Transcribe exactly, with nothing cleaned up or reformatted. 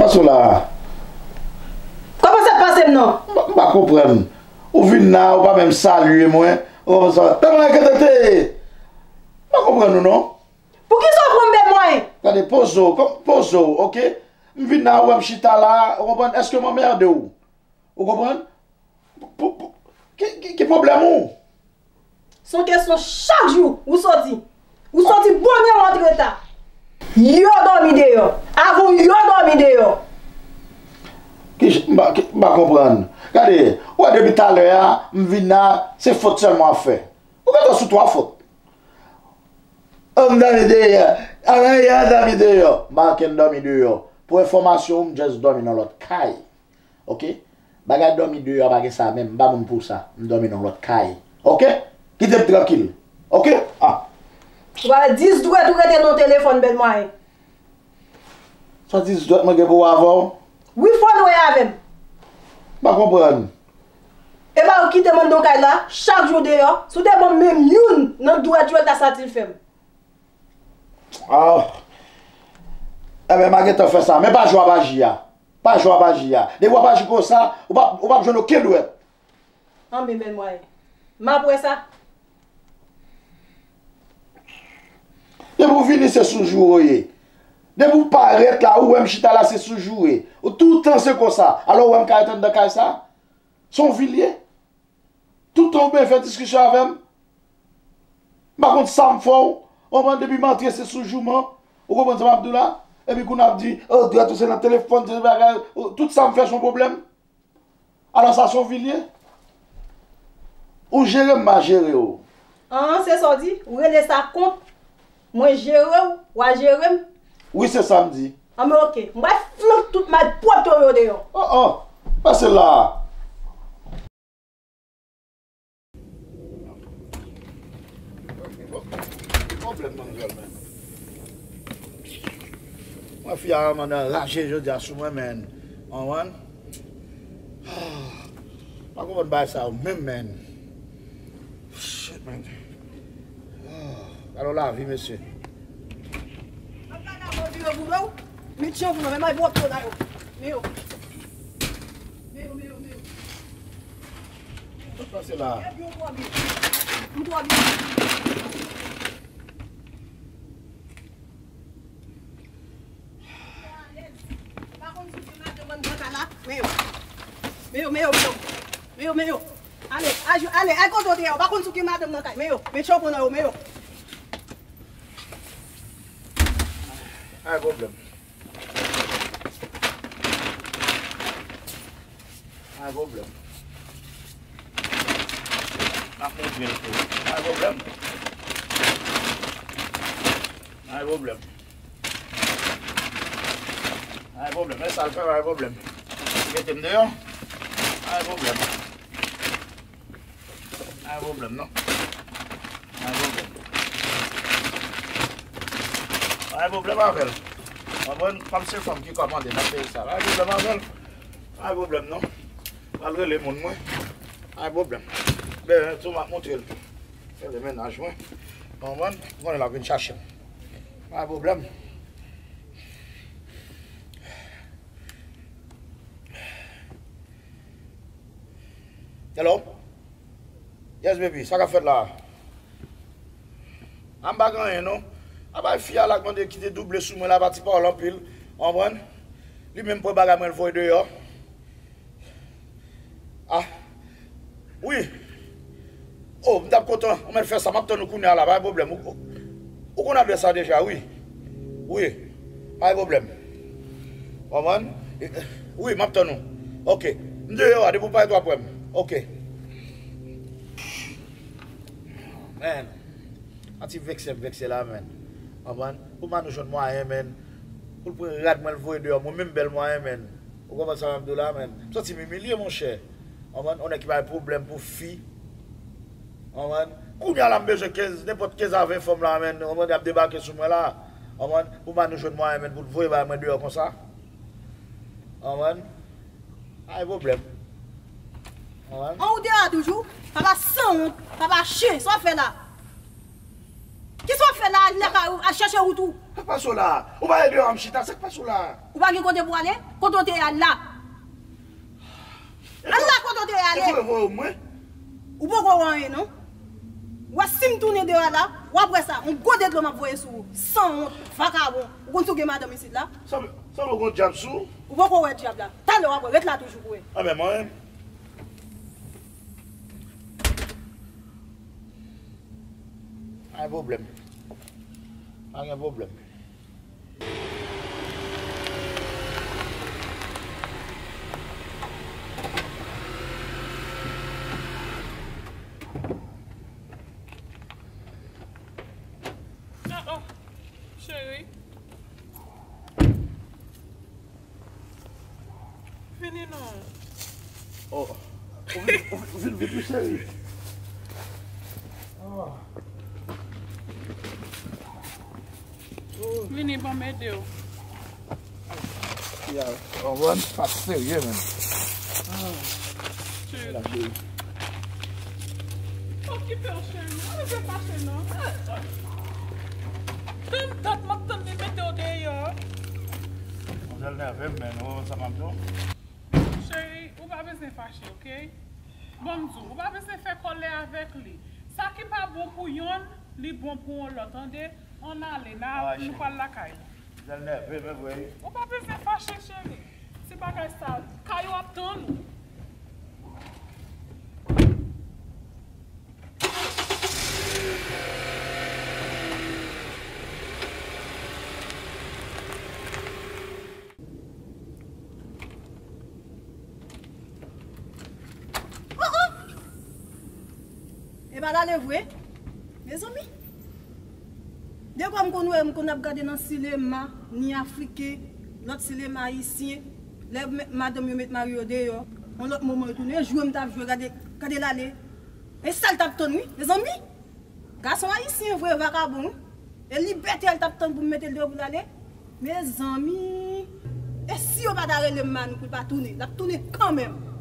Sou la. Kòman sa pase m non? M pa, m pa konprann. Ou vin la, ou pa menm salye mwen. Ou konprann sa? Tèlman enkyete. M pa konprann ou non. Poukisa w pran m bèl mwayen? Gade, poze w, kòm, poze w, oke? M vin la, ou wè m chita la, ou konprann? Èske m anmède w? Ou konprann? Pou, pou, ki, ki, ki pwoblèm ou? Se yon kesyon chak jou ou soti. Ou soti bonè, ou antre ta. Yo dòmi deyò. Avan yo dòmi deyò. Ki, m pa, ki, m pa konprann. Gade, ou wè depi talè a, m vin la, se fot sèlman w ap fè. Ou gentan sou twa fot. An m dòmi deyò. Avan yo dòmi deyò. M pa ankenn dòmi deyò. Pou enfòmasyon w, m just dòmi nan lòt kay. Oke? Bagay dòmi deyò a pa gen sa menm. M pa moun pou sa. M dòmi nan lòt kay. Oke? Kite m trankil. Oke? Ah. Ou pa wè dis dwèt ou rete nan telefòn bèl mwayen. Sa dis dwèt mwen gen pou wè avè w? Wi, fò l wè avè m. M pa konprann. E pa ou kite m anndan kay la, chak jou deyò. Si w te ban m menm youn nan dwèt yo, l ta satisfè m. Ah. Enben, m a gentan fè sa. Men pa jan w ap aji a. Pa jan w ap aji a. Depi w ap aji konsa, ou p ap, ou p ap jwenn okenn dwèt. Anben, bèl mwayen. M ap wè sa. Depi w vini, se sou joure w ye. Depi w parèt la, ou wè m chita la, se sou joure. Ou toutan se konsa. Alò, ou wè m ka ret anndan kay sa? Se yon vil ye. Toutan ou bezwen fè diskisyon avè m. M pa konn sa m fè w. Ou konprann, depi m antre, se sou jouman. Ou konprann sa m ap di w la? Epi kounye a ap di, o, dwèt ou se nan telefòn, se bagay, o, tout sa m fè se yon pwoblèm. Alò sa se yon vil ye? Ou jere m, m a jere w. An, se sa w di? Ou rele sa kont? Mwen jere w, w a jere m? Wi, se sa m di. Anben, oke. M pral flank tout malpwòpte w yo deyò. Oh, oh. Pase la. Pwoblèm manzè, man. Mwen fi a mandan raje jodi a sou mwen, man. Ou konprann? Ah, pa konprann bagay sa yo menm, man. Shit, man. Ah, gade yon lavi, mesye. Met chan pou nou, men may bwòt yo la yo. Men yo. Men yo, men yo, men yo. Tout pase la. Yo twò byen. M twò byen. Pa konn sou ki madanm nan ka la. Men yo. Men yo, men yo, men yo. Men yo, men yo. Ale, ale, ale kote w te ye a. Pa konn sou ki madanm nan kay. Men yo. Men chan pou nou yo, men yo. Ay pwoblèm. Ay pwoblèm. M ap montre l tou. Ay pwoblèm. Ay pwoblèm. Ay pwoblèm. E sa l fè, ay pwoblèm. Mete m deyò. Ay pwoblèm. Pa gen pwoblèm, non. Pa gen pwoblèm. Pa gen pwoblèm avè l. Konprann? Kòm se fanm ki kòmande nan peyi sa, pa gen pwoblèm avè l. Pa gen pwoblèm, non. Pral rele moun mwen. Pa gen pwoblèm. Ben, tou m ap montre l. Rele mennaj mwen. Konprann? Ou konnen l ap vin chache m. Pa gen pwoblèm. Hello? Yes, baby, sa k ap fèt la? A, m pa gen anyen, non. A, bay fi a la k mande ki te double sou mwen la, pa ti pawòl anpil. Ou konprann? Li menm pran bagay mwen, l voye deyò. A. Wi. O, m t ap kontan. Ou mèt fè sa. M ap tann ou kounye a la. Pa gen pwoblèm. Ou, ou, ou konn adrès la deja, wi. Wi. Pa gen pwoblèm. Ou konprann? E, e, wi, m ap tann ou. Oke. M deyò a, depi ou parèt w ap wè m. Oke. Man. Pati vekse m vekse la, man. Ou konprann? Pou Manou jwenn mwayen, man. Pou l pran rad mwen, l voye deyò. Mwen menm bèl mwayen, man. Ou konprann sa m ap di w la, man? M santi m imilye, monchè. Ou konprann? On nèg ki bay pwoblèm pou fi. Ou konprann? Kounye a la, m bezwen kenz, nenpòt kenz a ven fanm la, man. Ou konprann? Y ap debake sou mwen la. Ou konprann? Pou Manou jwenn mwayen, man, pou l voye bay mwen deyò konsa. Ou konprann? Pa gen pwoblèm. Ou konprann? An, ou deyò toujou? Papa sanwont, papa chen, sa w ap fè la? Kisa w ap Fè la, al lakay ou, al chèche wout ou. Sa k pase w la? Ou pa ede w, m chita, sa k pase w la? Ou pa gen kote pou ale? Kote w te ye a la? Al la kote w te ye ale? E pou yo voye w mwen? Ou poko wè anyen non. W wè si m tounen deyò a la, w ap wè sa, yon gode dlo m ap voye sou ou. Sanwont, vakabon. Ou konn si w gen madanm isit la? Sanble, sanble w gon dyab sou ou. Ou poko wè dyab la. Talè w ap wè, ret la toujou pou wè. Anben mwen menm. Pa gen pwoblèm. Pa gen pwoblèm. Ah, oh, cheri. Vini non. Oh. Ou vin, ou vin, ou vin vit, wi, cheri. Oh. Oh. Vini, ban m ede w. Ya, konprann? Sa serye, menm. Ah. Cheri. La, cheri. Okipe w, cheri. Mwen bezwen fache, non. Tann dat m ap tann li mete w deyò. Manzèl nève m, men, ou wè sa m ap di w? Cheri, ou pa bezwen fache, oke? Ban m di w, ou pa bezwen fè kòlè avèk li. Sa ki pa bon pou yonn, li bon pou yon lòt, tande? Ann ale, n a, ah, nou pral lakay nou. Manzèl nève, men vre. Ou pa bezwen fache, cheri. Se bagay sa, kay ou ap tann ou. Oh, oh! E pa l ale vre? Mezanmi! Depi m konn wè, m konn ap gade nan sinema, ni afriken, lòt sinema ayisyen, lè m-, madanm yo met mari yo deyò, yon lòt moman yo tounen, jwe m t ap jwe, gade, gade l ale. E sa l t ap tann, wi, mezanmi! Gason ayisyen vre, vakabon, wi. E libète a l t ap tann pou m mete l deyò pou l ale. Mezanmi! E si yo pa ta rele m Manou pou l pa tounen, l ap tounen kanmenm.